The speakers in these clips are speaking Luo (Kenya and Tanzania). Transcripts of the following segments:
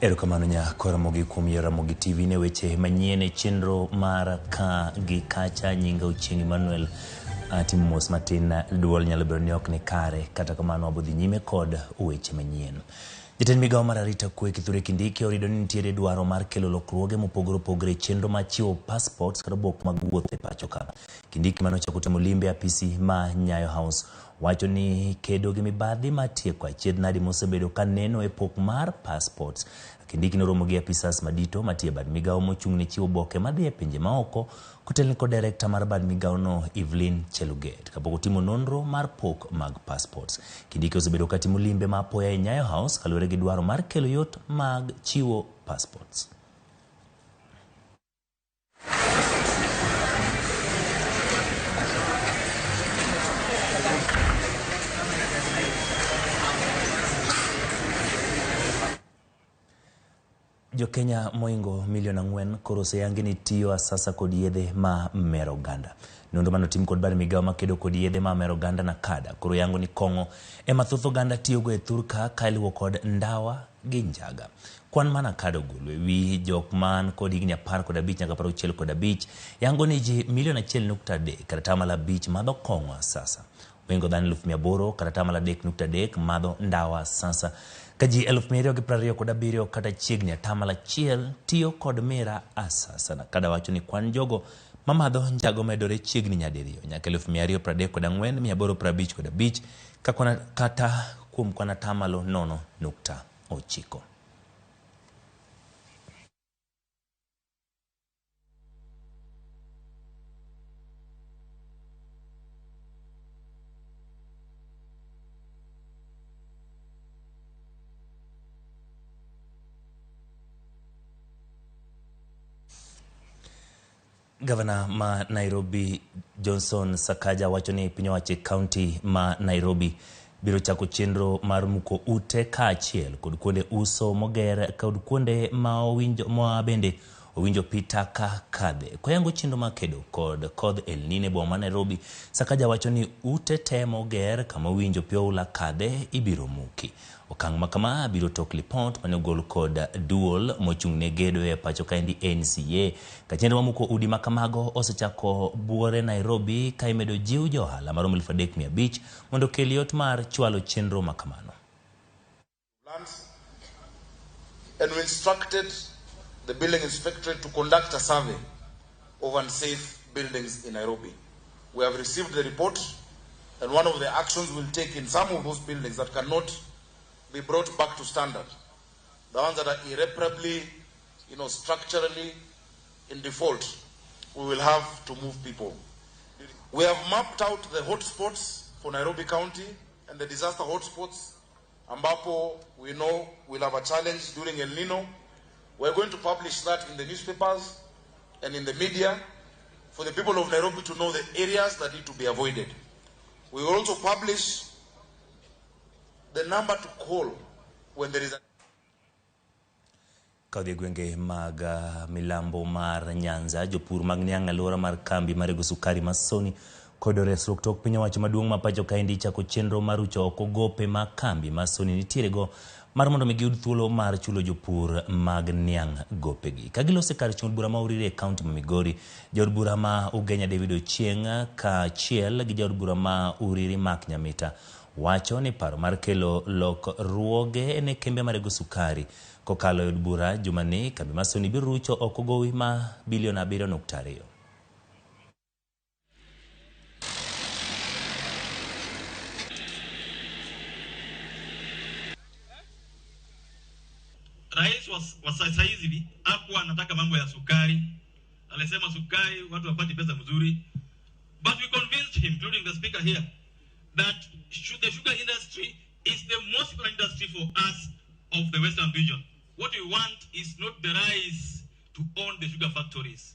Erokamano nya Ramogi kuom yiero Ramogi TV ne weche manyien e chenro mar ka gi kacha. Nyinga Ochieng' Emmanuel. Atimo mos matin, duol nyalo bedo ni ok ni kare, kata kamano wabodhi nyime kod weche manyien. Jatend migawo mar arita kwe Kithure Kindiki orido ni nitiere dwaro mar kelo lokruoge mopogore opogore e chenro mar chiwo passports kata obok mag wuoth e pacho ka. Kindiki mane ochako timo limbe e apisi ma Nyayo House wacho ni kedo gi mibadhi mar tieko achiedh nadi mosebedo ka neno e pok mar passports. Kindiki noromo gi apisas madito matiyo e bad migawo mochung' ne chiwo oboke madhi e pinje maoko kotelne kod direkta mar bad migawono Evelyn Cheluget kapok otimo nonro mar pok mag passports. Kindiki osebedo ka timo limbe ma apoya e Nyayo House kaluwore gi dwaro mar kelo yot mag chiwo passports. Jo-Kenya moingo milion 4 koro oseyangi ni tiyo asasa kod yedhe ma mero oganda. Nonro mane otim kod bad migawo makedo kod yedhe ma mero oganda NACADA koro yango ni kong'o ema thoth oganda tiyogo e thurka ka iluwo kod ndawa gi njaga. Kwan ma NACADA ogolo e wi jok man kod higni 15 nyaka 65 yango ni ji milion 1.3 kata atamalo 5 madho kong'o asasa. Mohingo dhano 800,000 kata atamalo 3.3 madho ndawa asasa. Ka ji 227,000 kata chiegni atamalo 1 tiyo kod mira asasa. NACADA wacho ni kwan jogo mamadho njaga omedore chiegni nyadiriyo nyaka 234,855 ka kwan kata kuom kwan atamalo 0.9. Gavana ma Nairobi Johnson Sakaja wacho ni piny owacho e kaunti ma Nairobi biro chako chenro mar muko ute kaachiel kod kuonde uso moger kod kuonde ma owinjo ma bende owinjo pi taka kadhe. Koyango chenro mar kedo kod kodh El Nino e boma ma Nairobi, Sakaja wacho ni ute te moger kama owinjo pi oula kadhe ibiro muki. Okang' ma kama biro tok lipot mane ogol kod duol mochung' ne gedo e pacho kaendi NCA. Ka chenro mar muko udi ma kamago osechako buore Nairobi ka imedo jiw jo ohala maromo 3,500 mondo okel yot mar chwalo chenro ma kamano. Lands, and we instructed the building inspectorate to conduct a survey of unsafe buildings in Nairobi. We have received the report, and one of the actions we'll take in some of those buildings that cannot be brought back to standard, the ones that are irreparably, structurally in default, we will have to move people. We have mapped out the hotspots for Nairobi County and the disaster hotspots, ambapo we know we'll have a challenge during El Nino. We're going to publish that in the newspapers and in the media for the people of Nairobi to know the areas that need to be avoided. We will also publish the number to call when there is a Ka odhi e gwenge mag milambo mar Nyanza, jopur mag niang' alwora mar kambi mar rego sukari ma Sony kod resruok tok piny owacho maduong' ma pacho kaendi chako chenro mar rucho oko gope ma kambi ma Sony nitiere go mar mondo mi giyud thuolo mar chulo jopur mag niang' gopegi. Ka giloso e kar chung' od bura ma Uriri e kaunti ma Migori, jaod bura ma Ugenya David Ochieng' kaachiel gi jaod bura ma Uriri Mark Nyamita wacho ni paro mar kelo lokruoge ne kembe marego sukari kokalo e od bura jumani, kambi ma Sony biro rucho oko gowi ma bilion 7.2. Rais wa sasa hivi hakuwa anataka mambo ya sukari. Alisema sukari watu wapate pesa mzuri. But we convinced him, including the speaker here, that the sugar industry is the most important industry for us of the Western region. What we want is not the rice to own the sugar factories.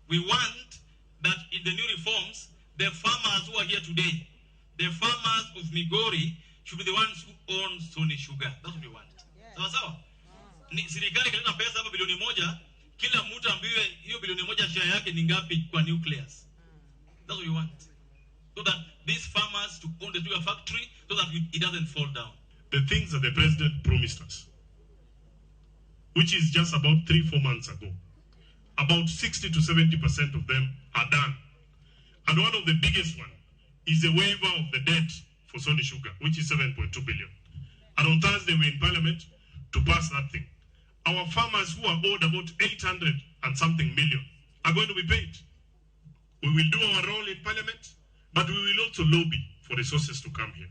We want that in the new reforms, the farmers who are here today, the farmers of Migori, should be the ones who own Sony Sugar. That's what we want. Sawa sawa? Ni serikali ikileta pesa hapa bilioni 1, kila mtu ambiwe hiyo bilioni 1 share yake ni ngapi kwa nucleus. That's what we want. So that these farmers to own the sugar factory, so that it doesn't fall down. The things that the president promised us. which is just about 3-4 months ago. About 60 to 70% of them are done. And one of the biggest one is the waiver of the debt for Sony Sugar, which is 7.2 billion. And on Thursday, we're in Parliament to pass that thing. Our farmers who are owed about 800 and something million are going to be paid. We will do our role in Parliament, but we will also lobby for resources to come here.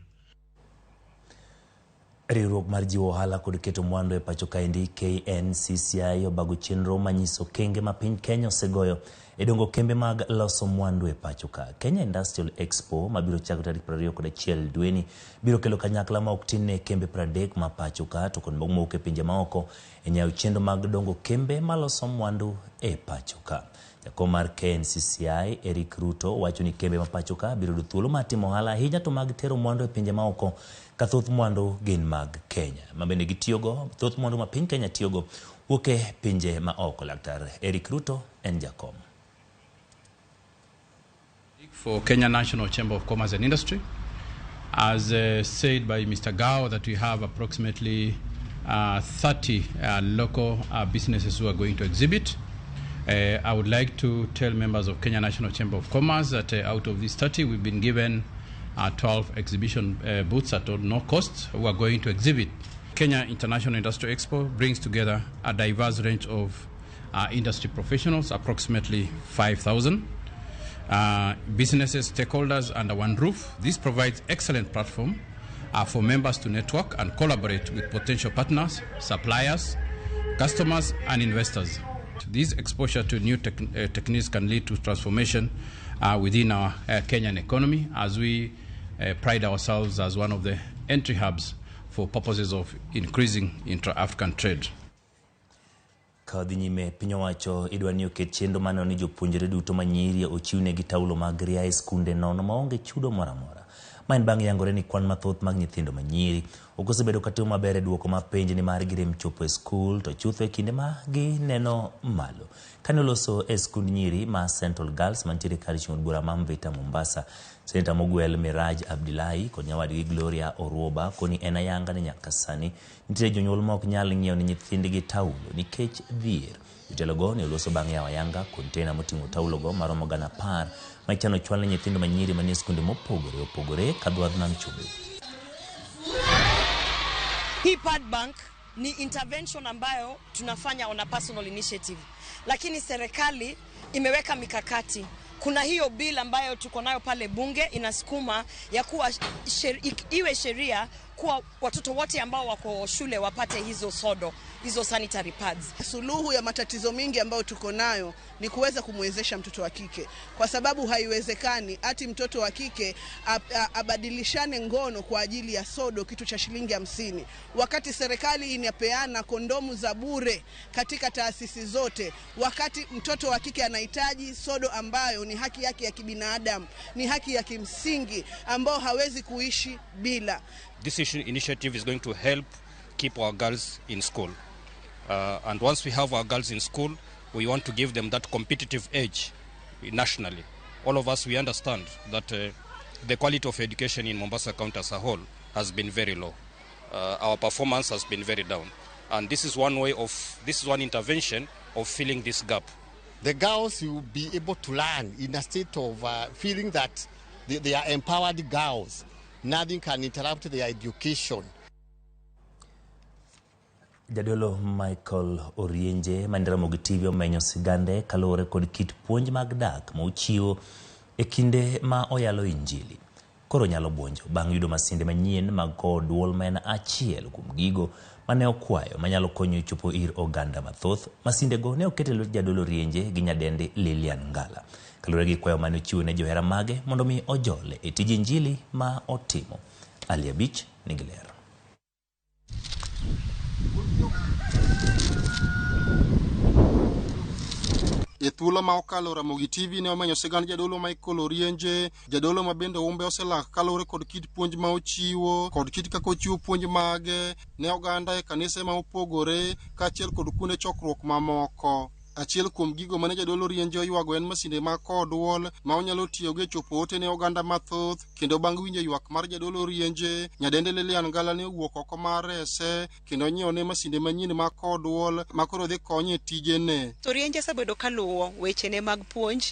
Riwruok mar jiwo ohala kod keto mwandu e pacho kaendi KNCCI obago chenro manyiso okenge ma piny Kenya osegoyo e dongo kembe mag loso mwandu e pacho ka. Kenya Industrial Expo mabiro chako tarik 21 dweni biro kelo kanyakla ma ok tin ne kembe 30 ma pacho ka to kod mawuok e pinje maoko e nyayo chenro mag dongo kembe maloso mwandu e pacho ka. Jakom mar KNCCI Eric Ruto wacho ni kembe ma pacho ka biro yudo thuolo mar timo ohala ahinya to mag tero mwandu e pinje maoko ka thoth mwandu gin mag Kenya. Ma bende gitiyogo, thoth mwandu ma piny Kenya tiyogo wuok e pinje ma oko. Laktar Eric Ruto en jakom. For Kenya National Chamber of Commerce and Industry, as said by Mr. Gao, that we have approximately 30 local businesses who are going to exhibit. I would like to tell members of Kenya National Chamber of Commerce that out of these 30, we've been given 12 exhibition booths at no cost who are going to exhibit. Kenya International Industrial Expo brings together a diverse range of industry professionals, approximately 5,000. Businesses, stakeholders under one roof. This provides excellent platform for members to network and collaborate with potential partners, suppliers, customers, and investors. This exposure to new techniques can lead to transformation within our Kenyan economy, as we pride ourselves as one of the entry hubs for purposes of increasing intra-African trade. Ka dhi nyime, piny owacho idwa ni oket chenro maneno ni jopuonjre duto manyiri ochiwnegi taulo mag ria e skunde nono maonge chudo moro amora. Ma en bang' yangore ni kwan mathoth mag nyithindo manyiri ok osebedo katimo maber e duoko mar penj nimar girem chopo e skul to chutho e kinde ma gineno malo. Kane oloso e skund nyiri ma Central Girls mantiere kar chung' od bura ma Mvita Mombasa, Seneta mogwel Miraj Abdillahi kod nyawadgi Gloria Oruoba koni en ayanga ni nyaka sani nitiere jonyuol ma ok nyal ng'iewo ne nyithindgi taulo nikech dhier. Jotelogo ne oloso bang' yawo ayanga kontena moting'o taulogo maromo 10,000 ma ichano chwal ne nyithindo manyiri manie skunde mopogore opogore kadho nam chumbi. Hii pad bank ni intervention ambayo tunafanya on a personal initiative, lakini serikali imeweka mikakati. Kuna hiyo bill ambayo tuko nayo pale bunge inasukuma ya kuwa iwe sheria kuwa watoto wote ambao wako shule wapate hizo sodo, hizo sanitary pads. Suluhu ya matatizo mingi ambayo tuko nayo ni kuweza kumwezesha mtoto wa kike, kwa sababu haiwezekani ati mtoto wa kike abadilishane ngono kwa ajili ya sodo kitu cha shilingi 50, wakati serikali inapeana kondomu za bure katika taasisi zote, wakati mtoto wa kike anahitaji sodo ambayo ni haki yake ya kibinadamu, ni haki ya kimsingi ambayo hawezi kuishi bila. This initiative is going to help keep our girls in school. And once we have our girls in school, we want to give them that competitive edge nationally. All of us, we understand that the quality of education in Mombasa County as a whole has been very low. Our performance has been very down. And this is one way of, this is one intervention of filling this gap. The girls will be able to learn in a state of feeling that they are empowered girls. Nothing can interrupt their education. Jadolo Michael Orienje man Ramogi TV omenyo sigande kaluwore kod kit puonj mag dak ma ochiwo e kinde ma oyalo injili. Koro nyalo buonjo bang' yudo masinde manyien mag kowo duol ma en achiel kuom gigo mane okwayo manyalo konyo chopo ir oganda mathoth. Masindego ne oket e lwet Jadolo Orienje gi nyadendi Lilian Ngala kaluwore gi kwayo mane ochiwo ne johera mage mondo mi ojole e tij injili ma otimo. Ali Abich nigi ler. E thuolo ma okalo Ramogi TV ne omenyo sigand Jadolo Michael Orienje, jadolo ma bende umbe oselak kaluwore kod kit puonj ma ochiwo kod kit kaka ochiwo puonj mage ne oganda e kanise ma opogore kaachiel kod kuonde chokruok mamoko. Achiel kuom gigo mane jadolo Orienje oywago en masinde mag kowo duol ma onyalo tiyogo e chopo ote ne oganda mathoth kendo bang' winjo ywak mar jadolo Orienje, nyadende Lilian Ngala ne owuok oko mar rese kendo nyiewone masinde manyien mag kowo duol ma koro dhi konye e tijene. Orienje osebedo kaluwo wechene mag puonj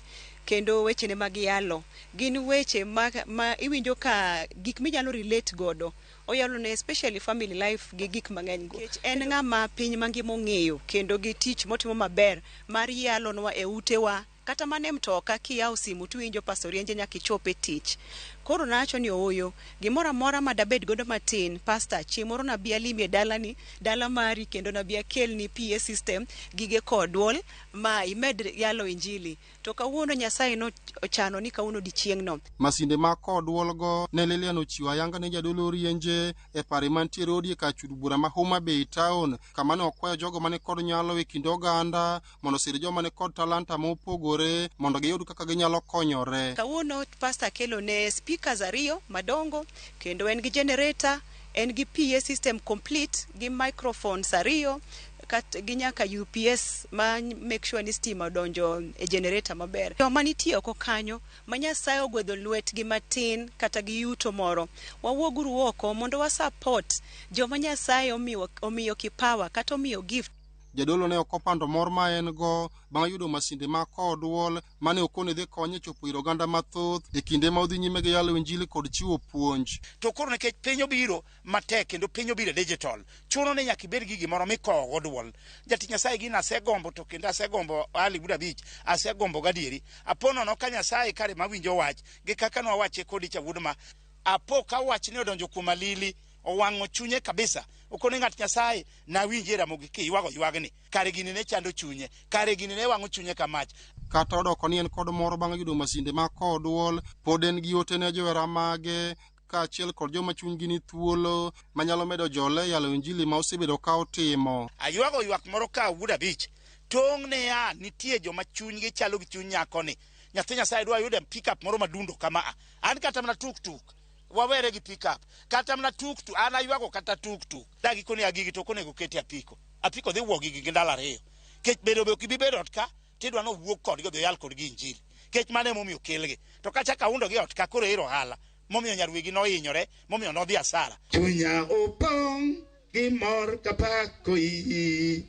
kendo wechene mag yalo. Gin weche ma, ma iwinjo ka gik minyalo relate godo. Oyalo ne especially family life gi gik mang'eny go. Nikech en ng'ama piny mangima ong'eyo kendo gi tich motimo maber mar yalonwa e utewa kata mana e mtoka kiyawo simu tiwinjo Pastor Orienje nyaka ichop e tich. Koro nawacho ni ooyo, gimoro amora ma dabed godo matin, Pastor, chieng' moro nabi alimi e dalani, dala mari kendo nabi akelni PA system, gige kowo duol ma imed yalo injili. To kawuono Nyasaye nochano ni kawuono odiechieng'no. Masinde mag kowo duol go ne Lilian ochiwo ayanga ne jadolo Orienje e pare mantiere odi e kar chud bura ma Homa Bay town kama ne okwayo jogo mane kod nyalo e kind oganda mondo osir joma ni kod talanta mopogore mondo giyud kaka ginyalo konyore. Kawuono pastor kelo ne speakers ariyo madongo kendo en gi generator, en gi PA system complete gi microphones ariyo kat, gi nyaka UPS ma make sure ni stima odonjo e generator maber. Joma nitie oko kanyo ma Nyasaye ogwedho lwetgi matin kata gi yuto moro, wawuoguru oko mondo wa support joma Nyasaye omiyo, omiyo kipawa kata omiyo gift. Jadolo ne ok opando mor ma en go bang' yudo masinde mag kowo duol mane okone dhi konye e chopo ir oganda mathoth e kinde ma odhi nyime gi yalo injili kod chiwo puonj. To koro nikech piny obiro matek kendo piny obiro e digital, chuno ni nyaka ibed gi gimoro mikowo go duol. Jatich Nyasaye gino asegombo to kendo asegombo ali buda abich, asegombo gadieri. Apo nono ka Nyasaye kare mawinjo wach gi kaka nwawache kodi cha wuod ma, apo ka wachni odonjo kuom alili, owang'o chunye kabisa. Okone ng'at Nyasaye, nawinji e Ramogi kiywago ywagni. Kare gini ne chando chunye, kare gini ne wang'o chunye ka mach. Kata odoko ni en kod mor bang' yudo masinde mag kowo duol, pod en gi ote ne johera mage kaachiel kod joma chunygi ni thuolo manyalo medo jole e yalo injili ma osebedo ka otimo. Aywago ywak moro ka wuod abich, tong' niya nitie joma chunygi chalo gi chuny nyakoni. Nyathi Nyasaye dwa yude pick-up moro madundo kama a. An kata mana tuk tuk, wawere gi pick-up. Kata mana tuk tuk, an aywago kata tuk tuk. Da gikone ya gigi to ok onego keti apiko. Apiko dhi wuo gigi gi ndalo ariyo. Kech bedo be ok ibi bedo ot ka, tidwa ni owuog kodgi odhi oyal kodgi injili. Kech mano emomiyo okelgi. To kachako aundo gi ot ka koro ero ohala. Momiyo nyar wegi nohinyore, momiyo nodhi asara. Chunya opong' gi mor kapako iyi,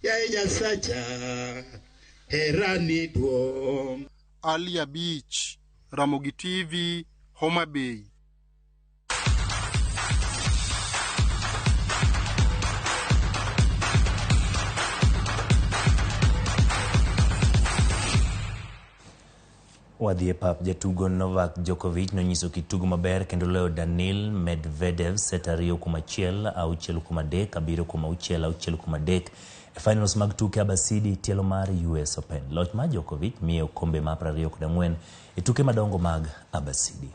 yaye Nyasacha, herani duong'. Ali Abich, Ramogi TV, Homa Bay. Wadhi e pap jatugo Novak Djokovic nonyiso kit tugo maber kendo loyo Daniil Medvedev set 2-1, 6-3, 7-6, 6-3 e finals mag tuke Abasidi tielo mar US Open. Loch mar Djokovic miye okombe mar 24 e tuke madongo mag Abasidi.